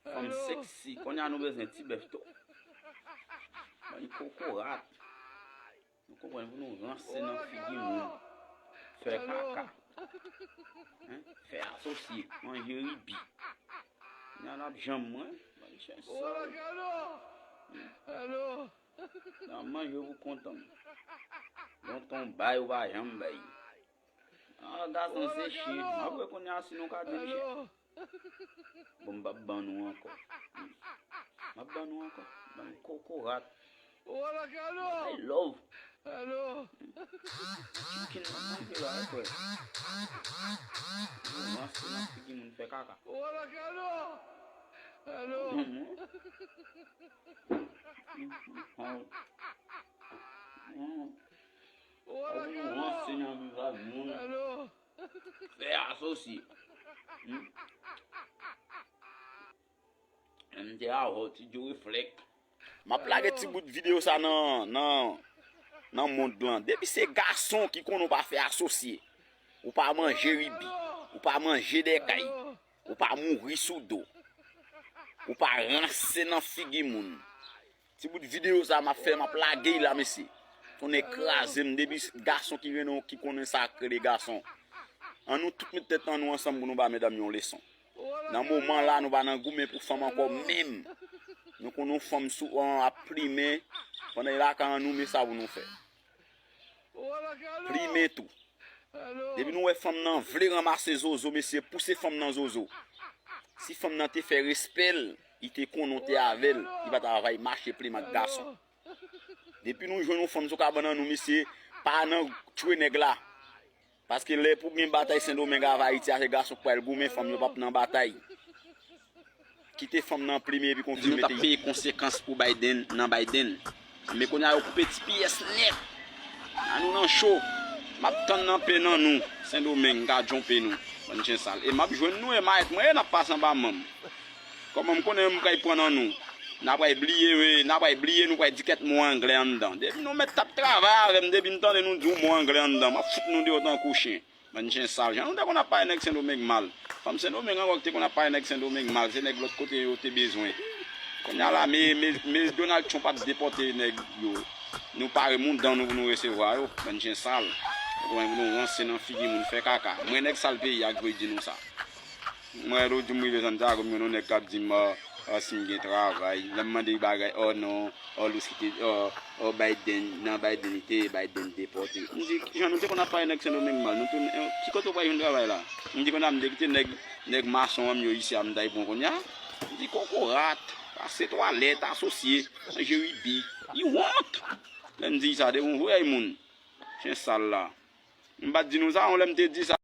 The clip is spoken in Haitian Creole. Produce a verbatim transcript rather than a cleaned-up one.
Fanm seksi, kounye a nou bezwen ti bèf tou. Bann kokorat. Nou konprann pou nou ranse nan figi moun. Fè kaka. Hein? Fè asosye, manje ribi. Kounye a n ap janm mwen. Bann chen sal. Nan manje pou kontan. Lontan w bay ou pa janm bay. Ah, gason se chen. M ap wè kounye a si nou ka di m chen. Bon, m p ap ban nou ankò. M ap ban nou ankò. Bann kokorat. Ay love. Chicken nan manje la, frè. Nou ranse nan figi moun fè kaka. Mhm. Mhm. Mhm. Ou ranse nan vizaj moun. Fè asosye. Hmm? M te avè w, ti Joe Reflèk. M ap lage ti bout videyo sa nan, nan, nan mond lan. Depi se gason ki konnen w pa fè asosye, ou pa manje ribi, ou pa manje dèkay, ou pa mouri sou do, ou pa ranse nan figi moun. Ti bout videyo sa m ap fè, m ap lage l la, mesye. Tonnè kraze m, depi gason ki rele, ki konnen sa k rele gason. An nou tout met tèt an nou ansanm pou nou ba medam yon leson. Nan moman la, nou pa nan goumen pou fanm ankò menm. Nou konn yon fanm sou, an, ap plimen, pandan l lakay an nou, men sa pou nou fè. Plimen tou. Depi nou wè fanm nan vle ranmase zozo, mesye, pouse fanm nan zozo. Si fanm nan te fè respè l, li te konnen w te avè l, li pa ta va mache plim ak gason. Depi nou jwenn yon fanm sou kabann an nou, mesye, pa nan tchwe nèg la. Paske lè pou gen batay Sendomeng avè Ayiti a, se gason k pral goumen, fanm yo p ap nan batay. Kite fanm nan plimen epi konfime peyi. Di nou t ap peye konsekans pou Biden nan Biden. Men kounye a yo koupe ti pyès nèt. An nou nan cho. M ap tann nan pen nan nou. Sendomeng, m ka djonpe nou. Bann chen sal. E m ap jwenn nou, e mayèt mwen, e n ap pase anba manm. Kòman m konnen m pral pran nan nou? N a pral bliye, wi, n a pral bliye, nou pral di kèk mo anglè anndan. Depi nou mèt t ap travay avè m, depi m tande nou di yon mo anglè anndan, m ap fout nou deyò tankou chen. Bann chen sal. Jan nou te konn ap pale nèg Sendomeng mal. Fanm Sendomeng ankò ki te konn ap pale nèg Sendomeng mal, se nèg lòt kote yo te bezwen. Kounye a la, men, men, men Donald Trump ap depòte nèg yo. Nou pare mouda nou pou nou resevwa yo. Bann chen sal. Ou konprann, pou nou ranse nan figi moun fè kaka. Mwen nèg sal peyi a k voye di nou sa. Mwen, lòt jou m rive Santiago, m jwenn yon nèg k ap di m, ah, ah, si m gen travay. Lè m mande li bagay, oh non, oh, Lous kite, oh, oh, Biden, nan Biden li te ye, Biden depòte. M di, jan nou te konn ap pale nèg Sendomeng mal, nou tounen, eh, ki kote w pral jwenn travay la? M di, kounye a m te kite nèg, nèg mason an m yo isi a, m t al pran kounye a. M di, kokorat, pase twalèt, asosye, manje ribi. Li wont! Lè m di sa, depi yon vwèy moun. Chen sal la. M pa t di nou sa, yon lè m te di sa.